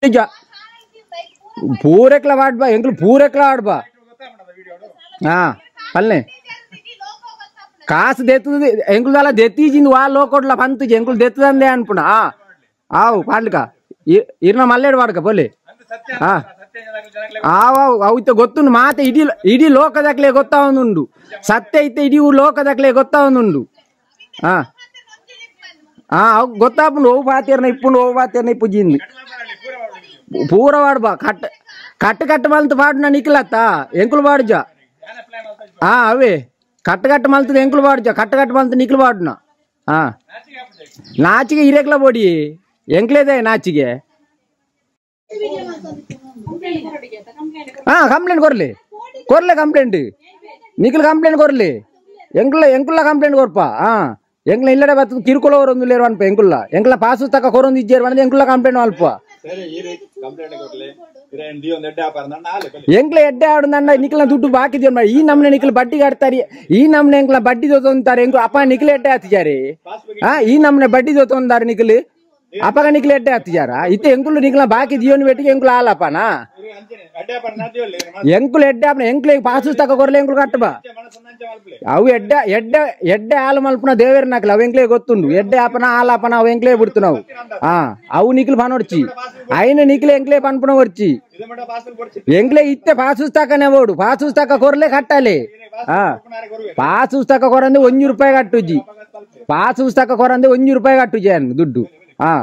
ನಿಜ ಪೂರೆಕ್ಲ ವಾಡ್ಬಾ ಎಂಕ್ಲು ಪೂರೆಕ್ಲ ಆಡ್ಬಾ. ಹಾ ಪಲ್ಲೆ ಕಾಸು ದೆತ್ತದ ಎಂಕ್ಲು ದೆತ್ತೀಜಿಂದು ವಾ ಲೋಕೊಡ್ಲ ಪಂತುಜಿ ಎಂಕ್ಲು ದೆತ್ತದಂದೆ ಅನ್ಪುಣ. ಆ ಆವು ಪಾಡ್ಲಿಕ ಇರ್ನ ಮಲ್ಲೇಡು ವಾಡ್ಕ ಬೋಲೆ. ಹಾ ಆವ್ ಅವು ಇತ್ತ ಗೊತ್ತುಂಡು ಮಾತೆ ಇಡೀ ಇಡೀ ಲೋಕದಕ್ಲೆ ಗೊತ್ತಾವೊಂದುಂಡು ಸತ್ಯ ಇತ್ತೆ ಇಡೀ ಲೋಕದಕ್ಲೆ ಗೊತ್ತಾವೊಂದುಂಡು. ಹಾ ಹಾ ಅವು ಗೊತ್ತಾಪುಂಡು ಓವು ಪಾತೇರ್ನ ಇಪ್ಪುಂಡು ಓವು ಪಾತೇರ್ನ ಇಪ್ಪು ಜಿಂದು ಪೂರ ವಾಡ್ಬಾ ಕಟ್ ಕಟ್ಟು ಕಟ್ಟು ಮಲ್ತು ಪಾಡುನ ನಿಕ್ಲತ್ತ ಎಂಕುಲು ಪಾಡುಜ. ಹಾ ಅವೇ ಕಟ್ಟು ಕಟ್ಟು ಮಲ್ತದ ಎಂಕುಲು ಪಾಡುಜ ಕಟ್ಟು ಕಟ್ಟು ಮಲ್ತು ನಿಕ್ಲು ಪಾಡುನ. ಹಾ ನಾಚಿಗೆ ಇರೇಕ್ಲ ಬೋಡಿ ಎಂಕ್ಲೇದೆ ನಾಚಿಗೆ. ಹಾ ಕಂಪ್ಲೇಂಟ್ ಕೊರ್ಲಿ ಕೊರ್ಲೆ ಕಂಪ್ಲೇಂಟ್ ನಿಕ್ಲು ಕಂಪ್ಲೇಂಟ್ ಕೊರ್ಲಿ ಎಂಕುಲ ಎಂಕುಲ ಕಂಪ್ಲೇಂಟ್ ಕೊರ್ಪ. ಹಾ ಎಂಕ್ಲ ಇಲ್ಲಡೆ ಬರ್ತದ ಕಿರುಕುಳ ಹೊರೊಂದು ಅನ್ಪ ಎಂಕುಲ್ಲ ಎಂಕುಲ ಪಾಸು ತಕ ಕೊರೊಂದು ಇಜ್ಜೇರು ಬಂದ್ರೆ ಎಂಕುಲ ಕಂಪ್ಲೇಂಟ್ ಅಲ್ಪ. ಎಂಕ್ಲ ಎಡ್ಡೆ ಆಡುಂಡ ನಿಕ್ಲ ದುಡ್ಡು ಬಾಕಿ ಈ ನಮ್ನೆ ನಿಕ್ಲ ಬಡ್ಡಿ ಕಟ್ತಾರೆ ಈ ನಮ್ನೆ ಎಂಕ್ಲ ಬಡ್ಡಿ ದೋತೊಂತಾರೆ ಎಂಕ್ಲು ಅಪ್ಪ ನಿಕ್ಲ ಎಡ್ಡೆ ಹತ್ತಿಜಾರಿ. ಹಾ ಈ ನಮ್ನೆ ಬಡ್ಡಿ ದೋತೊಂದಾರೆ ನಿಕ್ಲು ಅಪ್ಪಗ ನಿಕ್ಲ ಎಡ್ಡೆ ಹತ್ತಿಜಾರ ಇತ್ತೆ ಎಂಕುಲು ನಿಕ್ಲ ಬಾಕಿ ದಿಯೋನ್ ಬೆಟ್ಟಿಗೆ ಎಂಕುಲು ಆಲಪ್ಪನಾ ಎಂಕುಲು ಎಡ್ಡೆ ಆಪನ ಎಂಕ್ಲೆ ಪಾಸು ತಕ ಕೊರ್ಲೆ ಎಂಕುಲು ಕಟ್ಟಬಾ. ಅವು ಎಡ್ಡೆ ಎಡ್ಡೆ ಎಡ್ಡೆ ಹಾಲು ಮಲ್ಪುನ ದೇವೇರ್ ನಾಕಲ ಅವು ಎಂಕ್ಲೆ ಗೊತ್ತುಂಡು ಎಡ್ಡೆ ಆಪನ ಹಾಲಾಪನ ಅವು ಎಂಕ್ಲೆ ಬಿಡ್ತು ನಾವು. ಹಾ ಅವು ನಿಕ್ಲು ಪನೊಡ್ಚಿ అయిన ನಿಕ್ಲೆ ಎಂಕ್ಲೆ ಪನ್ಪುನ వచ్చి ಎಂಕ್ಲೆ ಇತ್ತೆ ಪಾಸುಸ್ತಕನೇ ಓಡು ಪಾಸುಸ್ತಕ ಕೊರ್ಲೆ ಕಟ್ಟಾಲೆ. ಹಾ ಪಾಸುಸ್ತಕ ಕೊರಂದೆ 1 ರೂಪಾಯಿ ಕಟ್ಟುಜಿ ಪಾಸುಸ್ತಕ ಕೊರಂದೆ 1 ರೂಪಾಯಿ ಕಟ್ಟುಜಿ ಅನ್ನು ದುಡ್ಡು. ಹಾ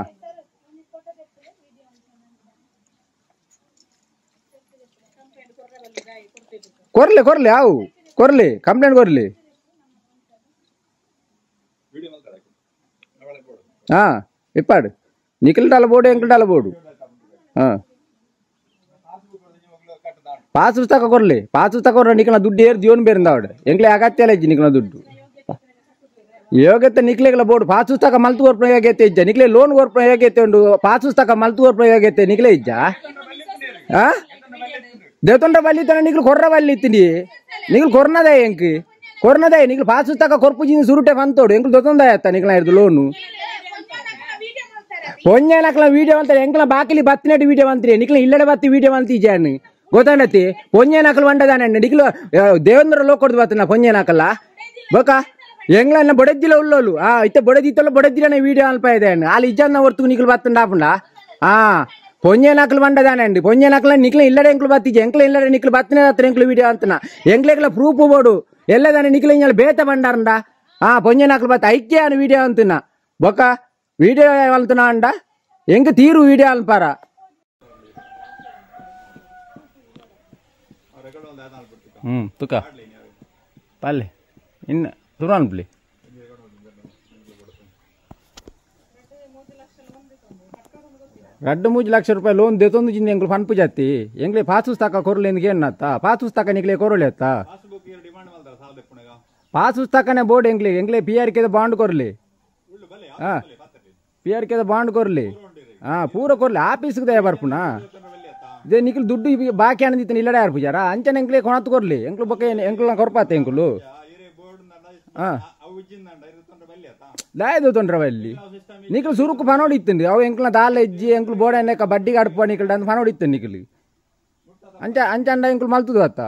ಕೊರ್ಲೆ ಕೊರ್ಲೆ ಅವು ಕೊರ್ಲಿ ಕಂಪ್ಲೇಂಟ್ ಕೊರ್ಲಿ. ಹಾ ಇಪ್ಪಾಡು ನಿಖಿಲ್ ಡಾಲ ಬೋರ್ಡು ಎಂಕಲ್ ಡಾಲ ಬೋರ್ಡು. ಹಾ ಪಾಸ್ ಪುಸ್ತಕ ಕೊರ್ಲಿ ಪಾಸ್ ಪುಸ್ತಕ ಕೊರ್ರ ನಿಖಲ ದುಡ್ಡು ಏರ್ ದಿಯೋನ್ ಬೇರಿಂದ ಅವಡು ಎಂಕ್ಲೆ ಅಗತ್ಯ ಇಜ್ಜಿ ನಿಖಲ ದುಡ್ಡು ಯೋಗ್ಯತೆ ನಿಕ್ಲೆಗಳ ಬೋರ್ಡು ಪಾಸ್ ಪುಸ್ತಕ ಮಲ್ತು ಕೊರ್ಪುನ ಯೋಗ್ಯತೆ ಇಜ್ಜ ನಿಕ್ಲೆ ಲೋನ್ ಕೊರ್ಪುನ ಯೋಗ್ಯತೆ ಉಂಡು ಪಾಸ್ ಪುಸ್ತಕ ಮಲ್ತು ಕೊರ್ಪುನ ಯೋಗ್ಯತೆ ನಿಕ್ಲೆ ಇಜ್ಜ. ಹಾ ದೇತೊಂಡ್ರ ಬಲ್ಲಿ ನಿಕ್ಲು ಕೊರ್ರ ಬಲ್ಲಿ ಇತ್ತೀನಿ ನಿಕ್ಲು ಕೊರ್ನದೇ ಎಂಕ್ ಕೊರ್ನದೇ ನಿಕ್ಲು ಪಾಸ್ ಪುಸ್ತಕ ಕೊರ್ಪುಜಿನ ಸುರುಟೆ ಪಂತೋಡು ಎಂಕ್ಲು ದೊತ್ತೊಂದಾಯತ್ತ ನಿಕ್ಲ ಇರ್ದು ಲೋನು ಪೊಂಜನಕ್ಲ ವೀಡಿಯೋ ಅಂತಾರೆ ಎಂಕ್ಲ ಬಾಕಿಲಿ ಬತ್ತಿನಟ್టు ವೀಡಿಯೋ ಅಂತೀರಿ ನಿಕ್ಲ ಇಲ್ಲಡೆ ಬತ್ತಿ ವೀಡಿಯೋ ಅಂತೀಜಾನು ಗೊತ್ತಾಂಡತಿ ಪೊಂಜನಕಲ್ వంಡದಾನೆ ನಿಕ್ಲು ದೇವೇಂದ್ರ ಲೋಕೊಡ್ದು ಬತ್ತನ ಪೊಂಜನಕಲ್ಲ ಬೊಕ ಎಂಗ್ಲನ್ನ ಬೊಡೆದ್ದಿಲ ಉಳ್ಳೋಲು. ಆ ಇತ್ತೆ ಬೊಡೆದಿತ್ತಲ್ಲ ಬೊಡೆದ್ದಿಲನೆ ವೀಡಿಯೋ ಅಲ್ಪ ಇದೆ ಅಲ್ಲಿ ಇಜ್ಜನ್ನ ಹೊರ್ತು ನಿಕ್ಲು ಬತ್ತಂಡಾಪುಂಡ. ಆ ಪೊಂಜನಕಲ್ వంಡದಾನೆ ಪೊಂಜನಕಲ ನಿಕ್ಲ ಇಲ್ಲಡೆ ಎಂಕ್ಲು ಬತ್ತಿಜೆ ಎಂಕ್ಲ ಇಲ್ಲಡೆ ನಿಕ್ಲು ಬತ್ತಿನ ಹತ್ರ ಎಂಕ್ಲು ವೀಡಿಯೋ ಅಂತನ ಎಂಕ್ಲೆಗ್ಲ ಪ್ರೂಫ್ ಬೋಡು ಎಲ್ಲದಾನೆ ನಿಕ್ಲ ಇಂಜಲ್ ಬೇತ ಬಂಡಾರಂಡ. ಆ ಪೊಂಜನಕಲ್ ಬತ್ತ ಐಕ್ಯ ಅನು ವೀಡಿಯೋ ಅಂತನ ಬೊಕ ವೀಡಿಯೋ ಅಂತನ ಅಂಡ ಎಂಕ ತೀರು ವೀಡಿಯೋ ಅನ್ಪಾರ. ತುಕ ಪಲ್ಲೆ ಇನ್ನು ತುರಾನ್ಪ್ಲಿ 2-3 ಲಕ್ಷ ರೂಪಾಯಿ ಲೋನ್ ದೆತ್ತೊಂದು ಜಿಂದ ಎಂಕ್ಲು ಪನ್ಪು ಜಾತಿ ಎಂಕ್ಲೆ ಪಾಸುಸ್ತಕ ಕೊರ್ಲೆ ಏನತ್ತ ಪಾಸುಸ್ತಕ ನಿಕ್ಲೆ ಕೊರಲೆ ಅತ್ತ ಪಾಸುಸ್ತಕನೇ ಬೋರ್ಡ್ ಎಂಕ್ಲೆ ಎಂಕ್ಲೆ P R K bond ಕೊರ್ಲಿ. ಹಾ ಪಿ ಆರ್ ಕೆದ ಬಾಂಡ್ ಕೊರ್ಲಿ. ಹಾ ಪೂರ ಕೊರ್ಲಿ ಆಫೀಸ್ಗೆ ದಯ ಬರ್ಪುನಾ ಇದೇ ನಿಕ್ಲು ದುಡ್ಡು ಬಾಕಿ ಅನ್ನದಿತ್ತು ಇಲ್ಲಡೆ ಯಾರು ಪೂಜಾರ ಅಂಚನೆ ಎಂಕ್ಲೆ ಕೊಣತ್ ಕೊರ್ಲಿ ಎಂಕ್ಲು ಬೊಕ್ಕ ಎಂಕ್ಲು ಕೊರ್ಪಾತೆ ಎಂಕುಲು. ಹಾ ದಾಯದು ತೊಂಡ್ರ ಬಲ್ಲಿ ನಿಕ್ಲು ಸುರುಕು ಪನೋಡಿ ಇತ್ತು ಅವು ಎಂಕ್ಲ ದಾಲ ಇಜ್ಜಿ ಎಂಕ್ಲು ಬೋರ್ಡ್ ಎಣ್ಣೆ ಬಡ್ಡಿಗೆ ಅಡ್ಪ ನಿಕ್ಲು ಅಂತ ಪನೋಡಿ ಇತ್ತು ನಿಕ್ಲು ಅಂಚ ಅಂಚಂಡ ಎಂಕ್ಲು ಮಲ್ತದು ಅತ್ತ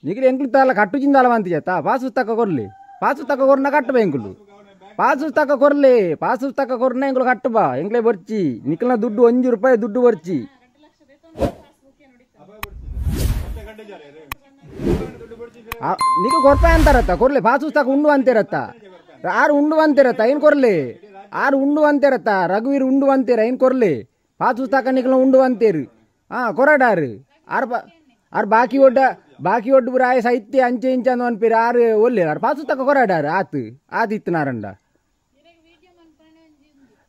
ನಿಕ್ಲು ಎಂಕ್ಲು ತಾಲ ಕಟ್ಟು ಜಿಂದಾಲ ಅಂತ చేత ಪಾಸುಸ್ತಕ ಕೊರ್ಲಿ ಪಾಸುಸ್ತಕ ಕೊರ್ನ ಕಟ್ಟಬ ಎಂಕುಲು ಪಾಸುಸ್ತಕ ಕೊರ್ಲಿ ಪಾಸುಸ್ತಕ ಕೊರ್ನ ಎಂಕ್ಲು ಕಟ್ಟಬಾ ಎಂಕ್ಲೆ ಬರ್ಚಿ ನಿಕ್ಲ ದುಡ್ಡು 1 ರೂಪಾಯಿ ದುಡ್ಡು ಬರ್ಚಿ. ನಿಕ್ಲು ಕೊರ್ಪಾಯ ಅಂತಾರತ್ತ ಕೊರ್ಲಿ ಪಾಸುಸ್ತಕ ಉಂಡು ಅಂತಿರತ್ತ ಆರು ಉಂಡು ಅಂತಿರತ್ತ ಏನ್ ಕೊರ್ಲಿ ಆರು ಉಂಡು ಅಂತಿರತ್ತ ರಘುವೀರ್ ಉಂಡು ಅಂತೀರ ಏನ್ ಕೊರ್ಲಿ ಪಾಸುಸ್ತಕ ನಿಕ್ಲ ಉಂಡು ಅಂತೀರು. ಹಾ ಕೊರಡಾರು ಆರು ಆರು ಬಾಕಿ ಒಡ್ಡ ಬಾಕಿ ಒಡ್ಡು ಪೂರ ಆಯ ಸಾಹಿತ್ಯ ಅಂಚೆ ಇಂಚೆ ಅಂದ್ ಅನ್ಪೀರಿ ಆರು ಒಲ್ಲೆ ಆರು ಪಾಸುಸ್ತಕ ಕೊರಡಾರು ಆತು ಆತಿತ್ತನಾರಂಡ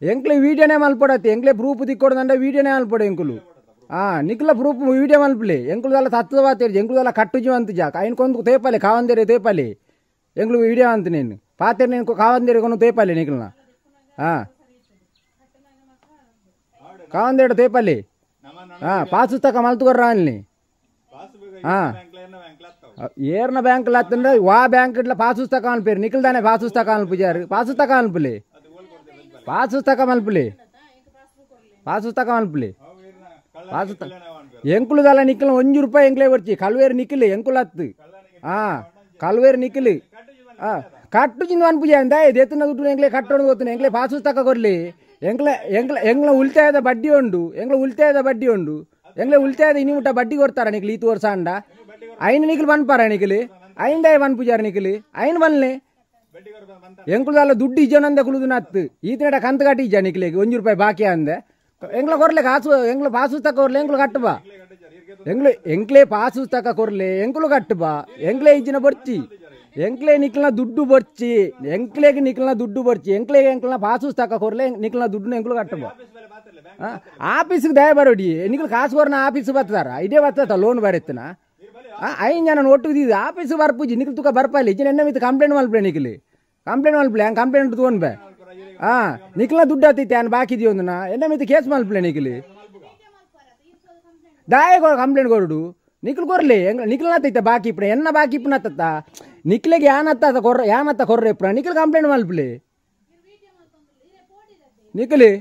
ಎಂಕ್ಲೆ ವೀಡಿಯೋನೇ ಮಲ್ಪಡತ್ತೆ ಎಂಕ್ಲೆ ಪ್ರೂಫ್ ತಿಕ್ಕೊಡ್ದಂಡ ವೀಡಿಯೋನೇ ಮಲ್ಪಡು ಎಂಕುಲು. ಹಾ ನಿಕ್ಲ ಪ್ರೂಫ್ ವೀಡಿಯೋ ಮಲ್ಪಲೆ ಎಂಕುಲದಲ್ಲ ತತ್ವ ಬಾತೇರಿ ಎಂಕುಲದಲ್ಲ ಕಟ್ಟುಜಿ ಅಂತ ಜಾಕ ఆయన కొంత ತೇಪಾಲೆ ಕಾವಂದೇರಿ ತೇಪಾಲೆ ಎಂಕ್ಲು ವೀಡಿಯೋ ಅಂತ నేను ಪಾತೇರಿ నేను ಕಾವಂದೇರಿ కొను ತೇಪಾಲೆ ನಿಕ್ಲನ. ಹಾ ಕಾವಂದೇರು ತೇಪಾಲೆ. ಹಾ ಪಾಸುಸ್ತಕ ಮಲ್ತುಕೊರ್ರ ಅಲ್ಲಿ. ಹಾ ಏರ್ನ ಬ್ಯಾಂಕ್ ಅತ್ತಂದ್ರೆ ವಾ ಬ್ಯಾಂಕ್ ಇಟ್ಲ ಪಾಸುಸ್ತಕ ಅನ್ಪೇರು ನಿಕ್ಲ್ದಾನೆ ಪಾಸುಸ್ತಕ ಅನ್ಪುಜಾರು ಪಾಸುಸ್ತಕ ಅನ್ಪುಲೆ ಪಾಸುಸ್ತಕ ಮಲ್ಪುಲೆ. ಪಾಸುಸ್ತಕ ಮನ್ಪುಲೆ ಪಾಸುಸ್ತಕ ಎಂಕುಲುದಲ್ಲ ನಿಕ್ಕಲ 1 ರೂಪಾಯಿ ಎಂಕ್ಲೆ ಬರ್ಚಿ ಕಲ್ವೇರು ನಿಕ್ಕಲಿ ಎಂಕುಲತ್ತು ಆ ಕಲ್ವೇರು ನಿಕ್ಕಲಿ ಆ ಕಟ್ಟು ಚಿನ್ನ ಅನ್ಪುಜೆ ಅಂದ ದೇತನ ದುಡ್ಡು ಎಂಕ್ಲೆ ಕಟ್ಟೋಣ ಗೊತ್ತು ಎಂಕ್ಲೆ ಪಾಸುಸ್ತಕ ಕೊರ್ಲಿ ಎಂಕ್ಲೆ ಎಂಕ್ಲೆ ಎಂಗ್ಲ ಉಳಿತಾಯದ ಬಡ್ಡಿ ಉಂಡು ಎಂಗ್ಲ ಉಳಿತಾಯದ ಬಡ್ಡಿ ಉಂಡು ಎಂಗ್ಲೆ ಉಳಿತಾಯದ ಇನಿ ಮುಟ್ಟ ಬಡ್ಡಿ ಕೊಡ್ತಾರ ನಿಕ್ಲಿ ಈತು ವರ್ಷ ಅಂಡ ಐನ್ ನಿಕ್ಲು ಬನ್ಪಾರ ನಿಕ್ಲಿ ಐಂದಾಯ ಬನ್ಪುಜಾರ ನಿಕ್ಲಿ ಐನ್ ಬನ್ಲೆ ಎಂಕುಲದಲ್ಲ ದುಡ್ಡು ಇಜ್ಜನಂದೆ ಕುಳುದು ನತ್ತು ಈತನಟ ಕಂತು ಕಟ್ಟಿ ಇಜ್ಜ ನಿಕ್ಲಿಗೆ 1 ರೂಪಾಯಿ ಬಾಕಿ ಅಂದೆ ಎಂಗ್ಲ ಕೊರ್ಲೆ ಕಾಸು ಎಂಗ್ಲ ಪಾಸುಸ್ತಕ ಕೊರ್ಲೆ ಎಂಕ್ಲು ಕಟ್ಟುಬಾ ಎಂಗ್ಲು ಎಂಕ್ಲೆ ಪಾಸುಸ್ತಕ ಕೊರ್ಲೆ ಎಂಕುಲು ಕಟ್ಟುಬಾ ಎಂಕ್ಲೆ ಇಜ್ಜಿನ ಬೊರ್ಚಿ ಎಂಕ್ಲೆ ನಿಕ್ಲನ ದುಡ್ಡು ಬೊರ್ಚಿ ಎಂಕ್ಲೆಗೆ ನಿಕ್ಲನ ದುಡ್ಡು ಬೊರ್ಚಿ ಎಂಕ್ಲೆಗೆ ಎಂಕ್ಲನ ಪಾಸುಸ್ತಕ ಕೊರ್ಲೆ ನಿಕ್ಲನ ದುಡ್ಡು ಎಂಕ್ಲು ಕಟ್ಟುಬಾ ಆಫೀಸ್ಗೆ ದಯ ಬರೋಡಿ ನಿಕ್ಲು ಕಾಸು ಕೊರ್ನ ಆಫೀಸ್ ಬರ್ತಾರ ಇದೇ ಬರ್ತದ ಲೋನ್ ಬರೆತ್ತನ ಐನ್ ಜನ ಒಟ್ಟು ಇದು ಆಫೀಸ್ ಬರ್ಪುಜಿ ನಿಕ್ಲು ತುಕ ಬರ್ಪಾಲಿ ಇಜ್ಜಿನ ಎನ್ನ ಮಿತ್ತು ಕಂಪ್ಲೇಂಟ್ ಮಲ್ಪಲೆ ನಿಕ್ಲಿ ಕಂಪ್ಲೇಂಟ್ ಮಲ್ಪಲೆ ಹಂಗೆ ಕಂಪ್ಲೇಂಟ್ ತಗೊಂಡ್ ಬೇ ನಿಕ್ಲ ದುಡ್ಡು ಆತೈತೆ ಅನ್ ಬಾಕಿ ಇದೆಯೊಂದನ ಎನ್ನ ಮಿತ್ತು ಕೇಸ್ ಮಲ್ಪಲೆ ನಿಕ್ಲಿ ದಾಯ ಕಂಪ್ಲೇಂಟ್ ಕೊರಡು ನಿಕ್ಲು ಕೊರ್ಲಿ ನಿಕ್ಲನತ್ತೈತೆ ಬಾಕಿ ಇಪ್ಪಣ ಎನ್ನ ಬಾಕಿ ಇಪ್ಪಣ ಅತ್ತ ನಿಕ್ಲೆಗೆ ಯಾನತ್ತ ಕೊರ್ರ ಯಾನತ್ತ ಕೊರ್ರೆ ಇಪ್ಪಣ ನಿಕ್ಲು ಕಂಪ್ಲೇಂಟ್ ಮಲ್ಪಲೆ ನಿಕ್ಲಿ.